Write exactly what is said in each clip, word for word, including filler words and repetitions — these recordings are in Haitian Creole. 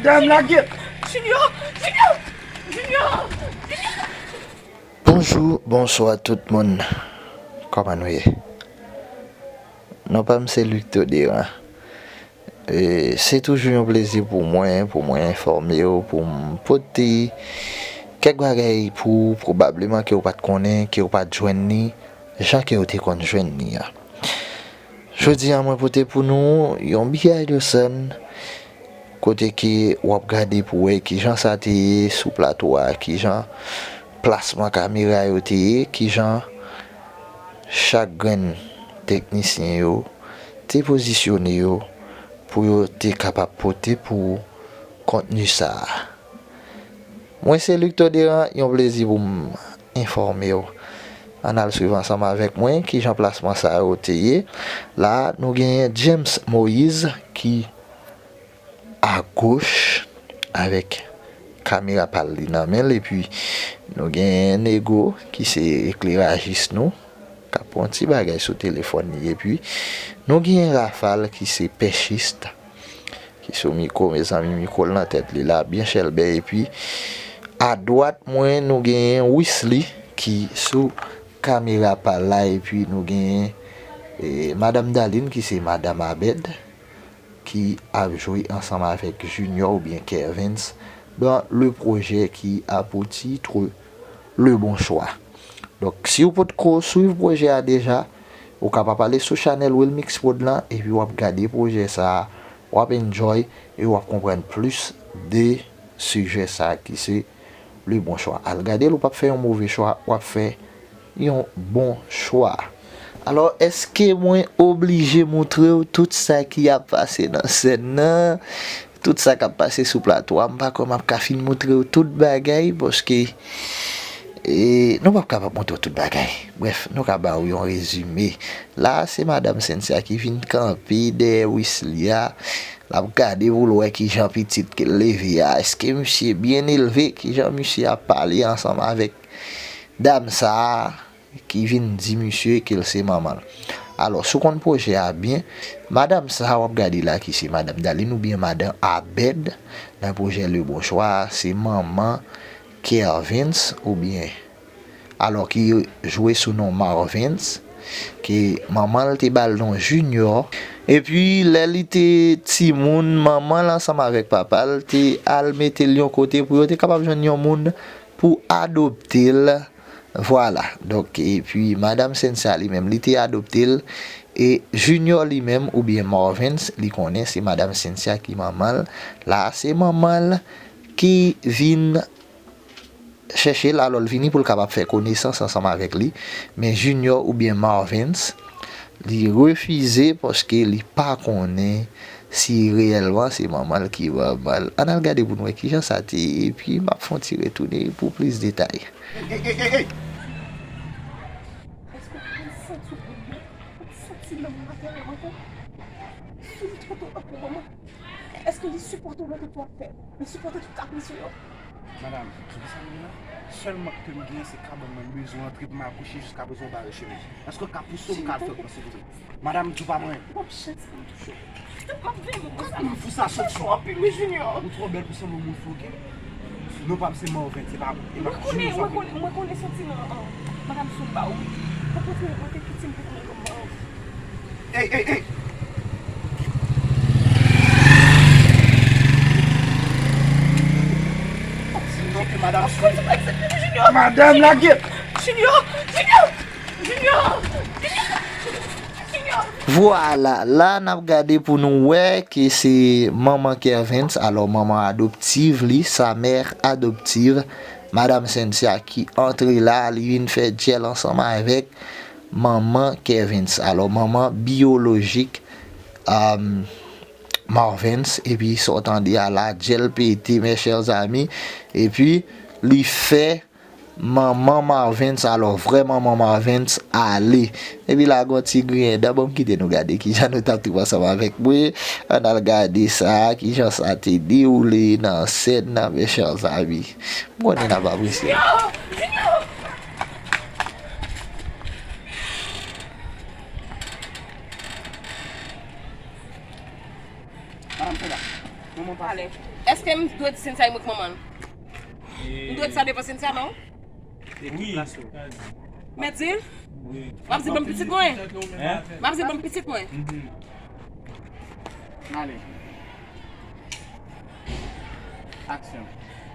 Dam lage. Junior! Junior! Junior! Bonjou, bonswa tout moun. Kòman nou ye? Non pa m se Luc Toderan. E, se toujou yon plezi pou mwen, pou mwen enfòme w, pou m pote kèk bagay pou w, pwobableman ke w pa t konnen, ke w pa t jwenn ni, jan ke w te konn jwenn ni a. Jodi a, mwen pote pou nou yon Biyay de Sèn, kote ke w ap gade pou wè kijan sa te ye sou plato a, kijan plasman kamera yo te ye, kijan chak grenn teknisyen yo te pozisyone yo pou yo te kapab pote pou kontni sa a. Mwen se Luc Toderan, yon plezi pou m enfòme w. Ann al swiv ansanm avèk mwen kijan plasman sa yo te ye. La, nou genyen James Moïse ki agoch avèk kamera pa l li nan men l, epi nou genyen Nego ki se eklerajis nou, k ap pran ti bagay sou telefòn li, epi nou genyen Rafal ki se pèchis, ki sou mikwo, mezanmi, mikwo l nan tèt li la, byen chèlbè, epi adwat mwen, nou genyen Wisly ki sou kamera pa l la, epi nou genyen, e, Madanm Darline ki se Madanm Abed, ki ap jwe ansanm avèk Junior oubyen Kervens dans le projet qui a pour titre Le Bon Choix. Donk, si w potko swiv pwojè a deja, ou kapab ale sou chanèl Wilmix Prod lan, epi w ap gade pwojè sa a, w ap enjoy e w ap konprann plis de sijè sa a ki se Le Bon Choix. Al gade l, ou p ap fè yon move chwa, w ap fè yon bon chwa. Alò, èske mwen oblije montre w tout sa ki ap pase nan sèn nan? Tout sa k ap pase sou plato a, m pa kwè m ap ka fin montre w tout bagay, paske, e, nou p ap kapab montre w tout bagay. Brèf, nou ka ba w yon rezime. La, se Madanm Cynthia ki vin kanpe dèyè Wisly a. L ap gade pou l wè kijan pitit ke l leve a. Èske misye byen elve? Kijan misye ap pale ansanm avèk dam sa a ki vin di misye ke l se manman l? Alò, si w konn pwojè a byen, madanm sa a w ap gade la ki se madanm Darline oubyen madanm Abed nan pwojè Le Bon Choix a, se manman Kervens oubyen alò ki jwe sou non Marvens, ke manman l te ba l non Junior. Epi, lè li te timoun, manman l ansanm avèk papa l te al mete l yon kote pou yo te kapab jwenn yon moun pou adopte l. Vwala. Donk, epi, Madanm Cynthia li menm, li te adopte l. E Junior li menm, oubyen Marvens, li konnen se Madanm Cynthia ki manman l. La, se manman l ki vin chèche l, alò l vini pou l kapab fè konesans ansanm avèk li. Men Junior oubyen Marvens, li refize paske li pa konnen si reyèlman se manman l ki manman l. Ann al gade pou n wè kijan sa te ye, epi m ap fè yon ti retounen pou plis detay. Ey, ey, ey, ey, ey! Èske w konn santi w byen? Ou santi lanmou matènèl ankò? Souri tonton ankò, manman. Èske li sipòte w nan tout w ap fè? Li sipòte tout kapris ou yo? Madanm, sou ki sa nou ye la? Sèl mank ke m genyen, se kabann mwen, m bezwen antre pou m al kouche, jiskaprezan w bare chemen. Èske w ka pouse w, m ka al fè w pran, silvouplè? Madanm, di w pa mwen. W ap chans pou m touche w. M ap veye moun konsa. Kòman fou sa soti? Ou cho anpil, wi, Junior. Ou twò bèl pou sanble yon moun fou, oke? Non pa m se Marvens, se pa, e pa Junior sa. Mwen konnen, mwen konnen, mwen konnen santiman an. Madanm sou ba w, wi. Ou konprann mwen te piti, m te konnen kòman. Ey, ey, ey! Madanm lage! Junior! Junior! Junior! Junior! Vwala, la n ap gade pou nou wè ke se manman Kervens, alò manman adoptive li, sa mère adoptive, Madanm Cynthia ki antre la, li vin fè djèl ansanm avèk manman Kervens, alò manman biyolojik, um, Marvens, epi sa w tande a la, djèl pete, mes chers amis, epi li fè manman Marvens, alò vrè manman Marvens, ale. Epi la, gon ti griyen dan, bon, m kite nou gade kijan nou t ap twouve ansanm avèk mwen. Ann al gade sa, kijan sa te dewoule nan sèn nan, mes chers amis. M konnen n ap apresye. Madanm, fè la. Manman pa fè. Èske m dwe di Cynthia e mwen k manman l? M dwe di sa devan Cynthia, non? Wi. Mèt di l? Wi. M ap di l ban m pitit mwen. Hein? M ap di l ban m pitit mwen. Mhm. Ale. Aksyon.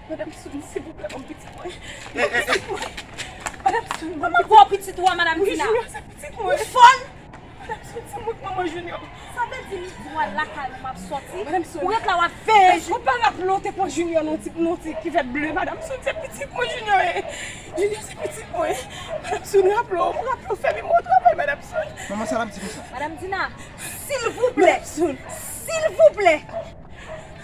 Madam Soun, silvouplè, ban m pitit mwen. Ban m pitit mwen. Madam Soun, ban m pitit mwen. Ban m pitit ou a, Madam Dina. Wi, Junior, se pitit mwen. Ou fòl? Madam Soun, se mwen k manman Junior. Sa vle di midi w al lakay ou m ap sòti? Madam Soun. Ou ret la w ap veye. Èske w pa raple w te pran Junior nan ti, nan ti kivèt ble? Madam Soun, se pitit mwen Junior ye. Junior, se pitit mwen. Madam Soun, raple w, raple w fè memwa w travay, Madam Soun. Manman, sa l ap di konsa? Madam Dina, silvouplè. Madam Soun. Silvouplè.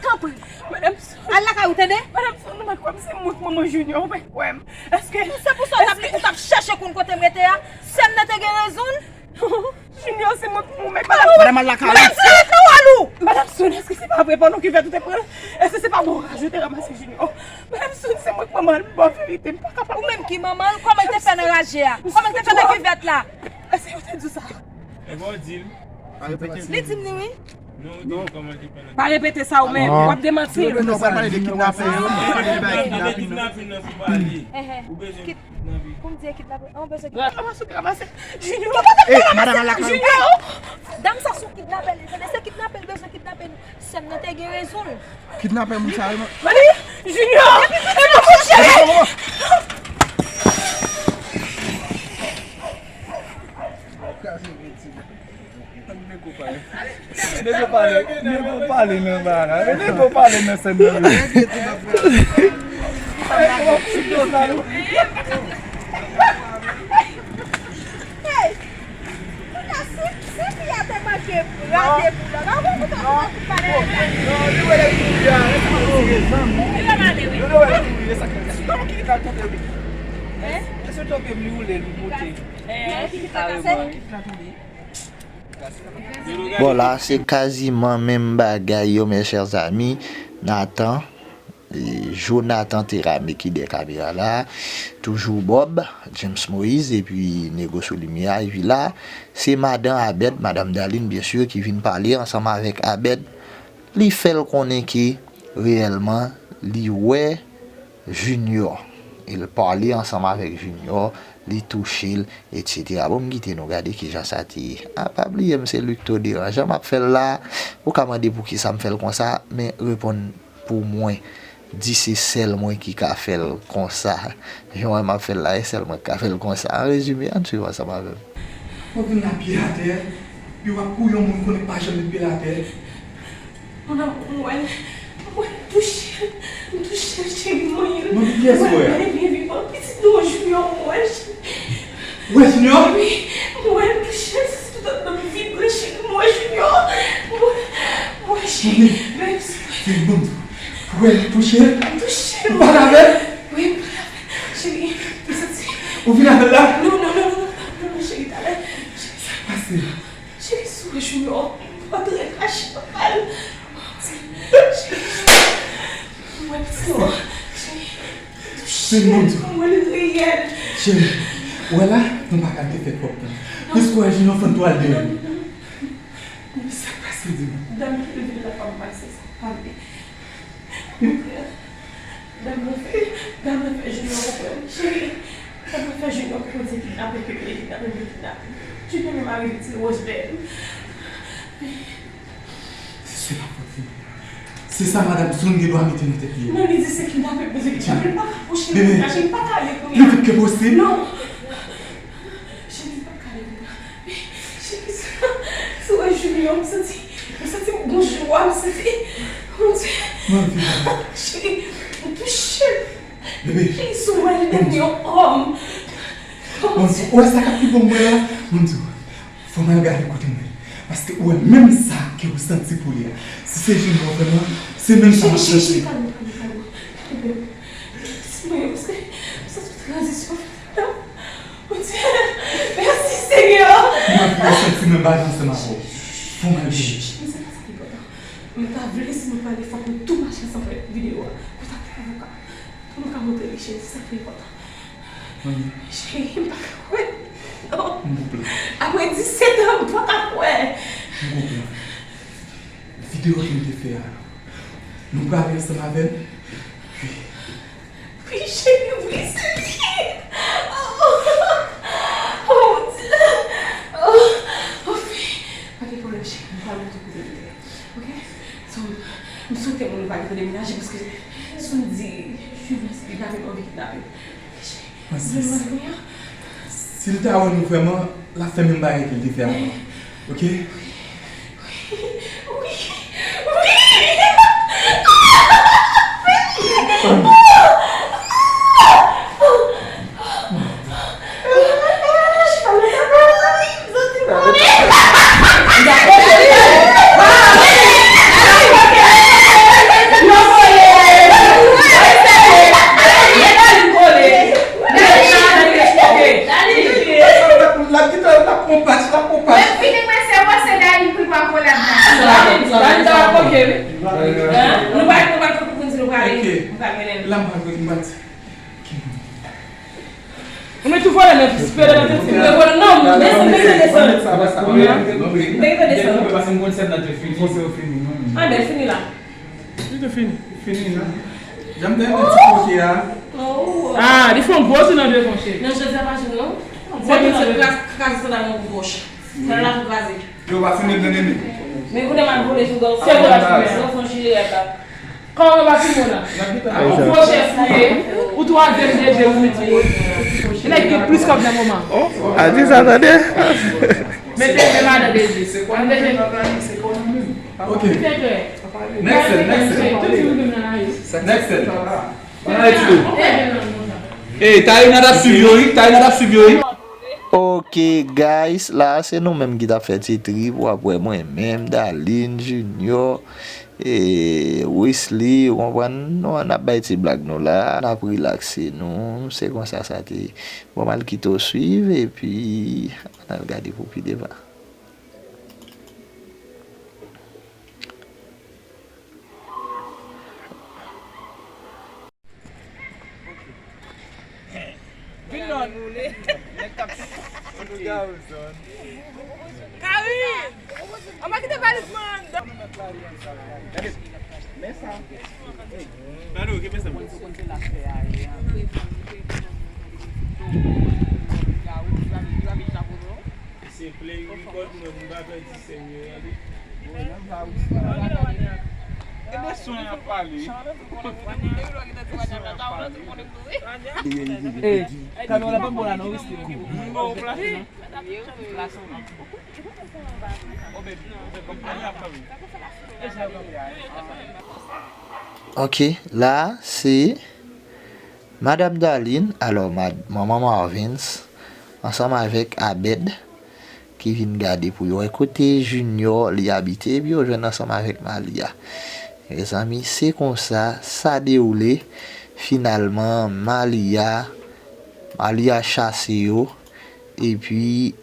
Tanpri. Madam Soun. Al lakay ou, tande? Madam Soun, ou mèt kwè m, se mwen k manman Junior, ou mèt kwè m. Èske... Se pou sa w t ap, ou t ap chèche konn kote m rete a? Sè m nan te gen rezon l? Junior, se mwen k manman w, mèt. Madam, al lakay ou. Madam Soun, ret nan wòl ou! Madam Soun, èske se pa vre pandan kivèt ou te pran l? Èske se pa bò raje ou te ranmase Junior? Madam Soun, se mwen k manman l, m ba w verite, m pa kapab. Ou menm ki manman l, kòman l te fè nan raje a? Kòman l te fè nan kivèt la? Èske yo te di w sa? E bon, di l. Pa repete. Li di m li wi. Non, ou di m kòman l te fè nan... Pa repete sa ou menm. W ap demanti. Non, w pral pale de kidnapè yo, w pral pale de bagay kidnapin nan. Kidnapin nan pou pale. Ou bezwen kidnape. Pou m di e kidnapè. An, ou bezwen kidnapè. Ranmase, ranmase. Junior. Eh, madanm, al lakay ou. Junior. Dam sa se yon kidnapè li, tande, se kidnapè li bezwen kidnape nou. Sè m nan te gen rezon l. Kidnapè moun sa yo, non? Mani, Junior! E pou kouche! Nego pale. Nego pale. Nego pale nan bagay. Nego pale nan sèn nan. Hey! Kounya, si, si fi a te manke rate pou lòt, an bon, ou ta fè tout bagay la. Non, li wè lè li kouri a, lè sa kouri. Li wè l ale, wi. Non, li wè lè kouri, e sa ki, èske w ki ta tonbe, wi? Hein? Èske w tonbe, li woule, li monte? Hein? Ki ta kase? Ki ta tonbe? Bon, la, se kaziman menm bagay yo, mes chers amis. Nathan, e, Jonathan Terame ki dèyè kamera la, toujou Bob, James Moïse, epi Nego sou limyè a, epi la, se madan Abed, Madam Darline, byen si, ki vin pale ansanm avèk Abed. Li fè l konnen ke, reyèlman, li wè Junior. E l pale ansanm avèk Junior, li touche l, etsetera. Bon, m kite nou gade kijan sa te ye. A, pa bliye m, se Lucto Deran. Jan m ap fè l la, ou ka mande poukisa m fè l konsa, men reponn pou mwen. Di se sèl mwen ki ka fè l konsa. Jan w wè m ap fè l la, e sèl mwen ki ka fè l konsa. An rezime, ann swiv ansanm avè m. W ap vin la pye atè, epi w ap kouri yon moun konnen pa janm met pye l atè. Mon amour, m wè l, m wè l, m touche l, m touche l, cheri, m manyen l. Manyen kiyès ou wè a? M wè l byen vivan, pitit nou an, Junior, m wè l, cheri. Ou wè Junior? Wi, m wè l, m touche l, se tout anndan m vibre, cheri, m wè Junior, m wè, m wè, cheri, baby. Cheri, ban m di w, ou wè l, ou touche l? M touche l. Ou pale avè l? Wi, m pale avè l, cheri, m santi. Ou vin avè l la? Non, non, non, non, non, non, non, cheri, talè, cheri, sa k pase? Cheri, si w wè Junior, m pa t rele rache papa l. Cheri, m wè pitit ou an. Cheri, m touche l, m wè l reyèl. Cheri, ou wè la, nou pa ka te fè twòp tan. Piske w wè Junior fann tou al deyò. Men sa k pase, di mwen? Dam ki leve l la pa m pase, sa pa vle. Dam nan fè, dam nan fè Junior konprann. Cheri, dam nan fè Junior konprann se kidnapè ke l ye, kidnapè l vle kidnape. Junior menm arive di l wòch dèyè l. Se pa fòt li. Se sa madanm Soun gen dwa mete nan tèt li. Non, li di se kidnapè l bezwen kidnape l. Li pa ka kouche, li pa ka ale kounye a. Li vit ke posib. Non. Cheri, m pa ka ale kounye a. Cheri, si w wè Junior, m santi, m santi m gon jwa, m santi, Bondye. Cheri, m touche l. Bebe. Cheri, si w wè l, li vin yon òm. Bondye, ou wè sa k ap pi bon mwen la? Bondye, fò m al gade kote mwen. Paske ou wè menm sa ke ou santi pou li a. Si se Junior vrèman, se menm sa m ap santi. Cheri, cheri, kalme, kalme, kalme. Bebe, si mwen, paske m santi tranzisyon. Bondye, mèsi, Senyè. Mwen vle santi mwen balanse ansanm avè w. Fò m al vini. Cheri, se pa sa ki enpòtan. Mwen ta vle si nou pale, fòk nou tou mache ansanm avèk videyo a. Kontakte avoka. Pou nou ka montre li, cheri, se sa ki enpòtan. Cheri, m pa ka kwè. Non. M koupe. Apre disèt an, m pa ka kwè. M koupe. Videyo ke m te fè a, Nou prale ansanm avè l? Wi. Wi, cheri, wi, cheri. Oh, oh, oh, Bondye. Oh, oh, wi. Pa gen pwoblèm, cheri. M pral montre kote nou ye. Ok? So, m swete moun yo pa gentan demenaje, paske si w di Julius kidnape, m anvi kidnape. Francis, si l ta wè nou vrèman, l ap fè menm bagay ke l te fè avan. Ok? Wi, wi, wi. L ap di tòl, l ap pran patch, l ap pran patch. Mwen vini, mwen se wè se Dani pou l pa vole ap Dani. Dani ta ap koke, wi. Hein? Nou pa, nou pa t pou konn si nou prale. Ok. Nou pa mennen l. La m pral kote m pati. Ou met tou vole nan pis, pede nan tèt. Mwen vole, non, desann, desann, desann. Desann, desann. Ah, ben, fini la. Li te fini. Fini, non? Jan m te renmen ti koke a. Ah, li fè yon gwo ti nan devon, cheri. Non, jodi a pa jou, non. Gwo ti nan devon. Kraze sandal mwen pou wòch. Sandal la tou kraze. Yo pa fini nan nene. Men kounye a m al vole sou gòl. Se vre, se vre. Son jire la. Kòman yo pa fini la? Ou gwo chèf ou ye. Ou twazyèm D J, ou mete. Nèg gen plis kòb nan moman. Oh, a di sa, tande. Mete men madan D J. Madan D J. Ok. Next scene, next scene. Next scene. Ann ale ti tou. Ey, Taïna t ap swiv yo, wi. Taïna t ap swiv yo, wi. Ok, guys, la se nou menm ki t ap fè ti trip. W ap wè mwen menm, Darline, Junior, e, Wesley, ou konprann? Nou, n ap bay ti blag nou la, n ap rilakse nou. Se konsa sa te ye. Bon, m al kite w swiv, epi ann al gade pou pi devan. Vin non. Nèg k ap lougawou zòn. Karin! An pa kite valiz mwen anndan. Men sa. Gade, ou gen men sa. Se play record mwen, m pa pèdi sèn yo, gade. E de son y ap pale. Ey, kamera pa bon la non, wi, Steve. Ok, la, se Madam Darline, alò, mad-, manman Marvens, ansanm avèk Abed, ki vin gade pou yo wè kote Junior li abite, epi yo jwenn ansanm avèk Malia. Mezanmi, se konsa sa dewoule. Finalman, Malia, Malia chase yo, epi,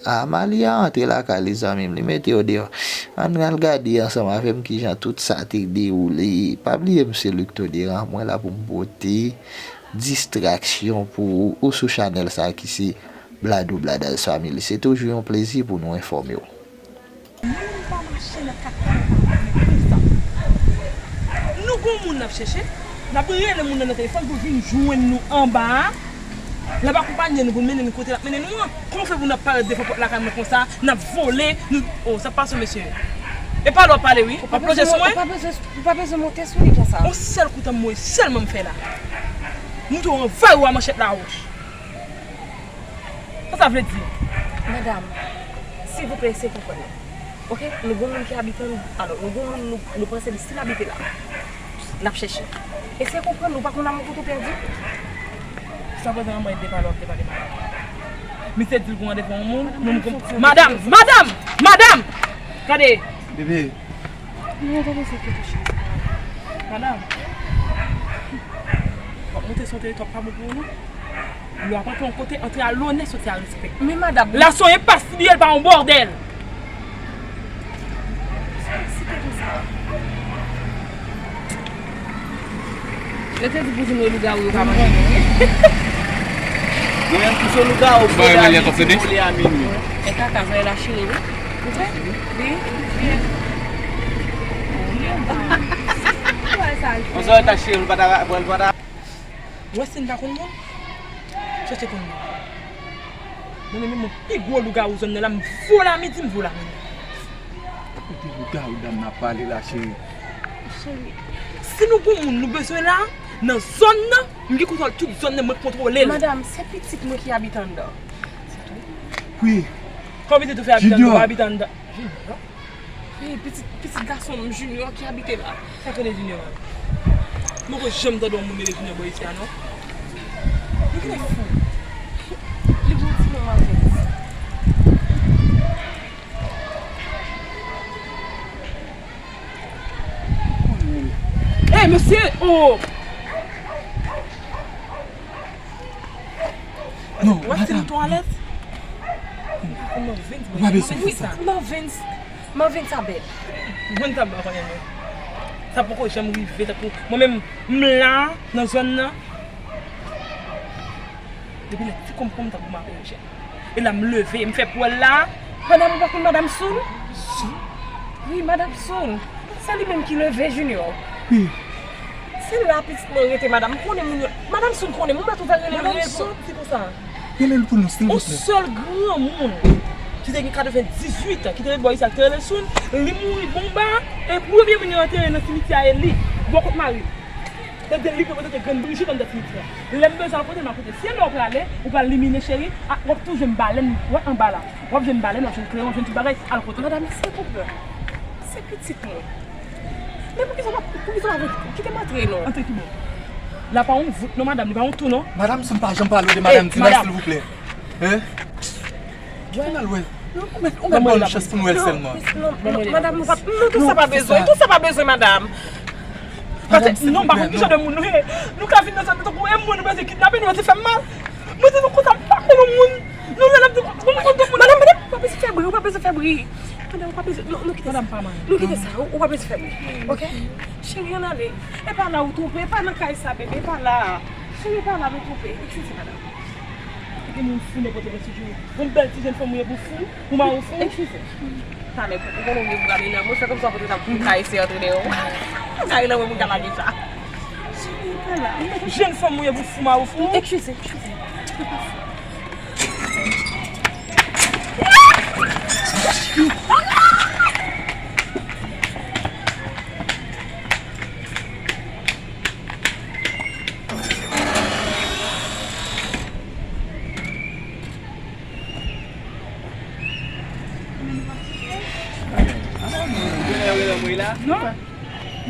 a, Malia antre lakay li, zanmi m, li mete yo deyò. Ann al gade ansanm avè m kijan tout sa te dewoule. Pa bliye m se Luc Toderan, mwen la pou m pote distraksyon pou ou, ou sou chanèl sa ki se Bladou Bladaz Family. Se toujou yon plezi pou nou enfòme w. Moun pa mache nan kat kay pa konnen konsa. Nou gon moun n ap chèche, n ap rele moun nan nan telefòn pou vin jwenn nou anba a. L ap akonpanye nou pou n mennen nou kote l ap mennen nou an. Kòman w fè pou n ap parèt devan pòt lakay mwen konsa, n ap vole, nou, oh, sa pase mesye. E pale w ap pale wi, w ap plonje sou mwen. Ou pa bezwen, ou pa bezwen monte sou li konsa. On sèl kout an mwen sèlman m fè la. Moute w anvayi w a manchèt lawouch. Sa sa vle di? Madam, silvouplè, eseye konprann nou. Ok? Nou gon moun ki abite an, alò, nou gon moun nou, nou panse li still abite la. N ap chèche. Eseye konprann nou, pa konn la moun kote w pèdi. Sa prezan an mwen depale w ap depale madam. Misye di l gon randevou yon moun, nou gon, madam, madam, madam! Gade! Bebe, Nou antre nan sèkirite chèz la. Madam, w ap monte sou yon teritwa pa bon pou ou non. Lè w ap antre yon kote, antre a lonè, soti a respè. Men madam. La se yon enpas li ye, l pa yon bòdèl. Yo te di pou di nou lougawou yo pa manje moun. Yo menm tou se lougawou, fò y ale vole a minwi. E kaka, sa e la chire, wi. Ou vre? Wi. Ou wè sa l fè? Yon sòrèt a cheri, l pa ta, l pa ta. Wè si n pa konn moun, chèche konn moun. Mwen menm, mwen pi gwo lougawou zòn nan la, m vo la midi, m vo la midi. Kote lougawou dam nan ap pale la, cheri? Cheri, si nou gon moun nou bezwen la, nan zòn nan, m gen kontwòl tout zòn nan, mwen kontwole l. Madam, se pitit mwen ki abite anndan. Wi. Kòman pitit ou fè abite anndan, ou pa abite anndan? Junior? Wi, pitit, pitit gason m, Junior, ki abite la. Sa k rele Junior a? Mwen poko janm tande yon moun rele Junior bò isi a, non. Li genlè fou. Li gon ti non Malvens. Ey, mesye! Oh! Non, w ap fin twalèt? Ou pa bezwen fè sa. Marvens, Marvens sa bèt. Mwen ta ba konnen non. Sa poko janm rive tankou mwen menm, m la nan zòn nan. Depi lè ti konprann m tankou Marie Eugène. E la m leve, m fè pwèl la. Madam, ou pa konn Madam Soul? Soul? Wi, Madam Soul. Se li menm ki leve Junior. Wi. Se la pitit mwen rete, madam. M konnen moun yo. Madam Soul konnen m, ou mèt ouvè rele l. Madam Soul, se konsa. Rele l pou nou, silvouplè. Yon sèl granmoun ki te gen katrevendizuit an, ki te ret bò isi a, ki te rele Soul, li mouri bonba, e premye moun yo antere nan simityè a, e li, bò kot mari l. Te de li te pote te grenn Brijit anndan simityè a. Lè m bezwen al kote l, m al kote l. Si e lè w prale, ou pral limine, cheri, a, w ap tou jwenn balèn, w ap anba la. W ap jwenn balèn, w ap jwenn kreyon, w ap jwenn tout bagay, al kote l. Madam, èske w konprann? Se pitit mwen. Men poukisa w pa, poukisa w pa vle kite m antre non? Antre ki bò? La pa yon vout non, madam, li pa yon tou non. Madam, si m pa janm pale w de madam Tina, silvouplè. Hein? Ki final wè? Ou mèt, ou mèt ban nou chans pou nou wè l sèlman. Non, non, non, madam, nou pa, non, tout sa pa bezwen, tout sa pa bezwen, madam. Madam, silvouplè, non. Paske nou pa konn ki jan de moun nou ye. Nou ka vin nan zòn nan tankou e moun nou bezwen kidnape, nou bezwen fè m mal. Mwen di nou konsa, m pa konn yon moun. Nou la, n ap di, bon, m konn tout moun. Madam, madam, ou pa bezwen fè bri, ou pa bezwen fè bri. Madam, ou pa bezwen, nou, nou kite sa. Madam, pa mal. Nou kite sa, ou, ou pa bezwen fè bri. Ok? Cheri, ann ale. E pa la ou twonpe, e pa nan kay sa, bebe, e pa la. Cheri, e pa la nou twonpe. Eskize, madam. Ki moun fou nan Pòtoprens toujou. Yon bèl ti jèn fanm ou ye pou fou, pou mari w fou. Eskize. Talè, ou konnen ou gen bra mennaj, mwen fè kòmsi w ap pote sa pou kay se antre deyò. Kay la mwen pou ka lage sa. Cheri, pa la. Jèn fanm ou ye pou fou, mari w fou. Eskize, eskize. Non.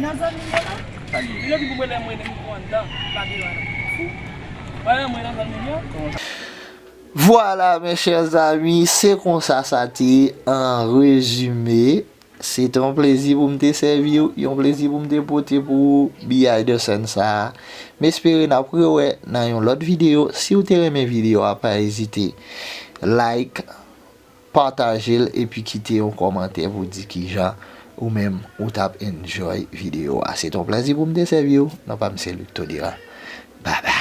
Nan zòn li ye la. Li di pou mwen lè mwen de mikwo anndan, pa gen anyen. Wè mwen nan zòn li ye. Vwala, mes chers amis, se konsa sa te ye an rezime. Se te yon plezi pou m te sèvi w, yon plezi pou m te pote pou ou biyay de sèn sa a. M espere n ap rewè nan yon lòt videyo. Si w te renmen videyo a, pa ezite like, pataje l epi kite yon kòmantè pou di kijan ou menm ou t ap enjoy videyo a. Se te yon plezi pou m te sèvi w. Non pa m se Luc Todera. Babay.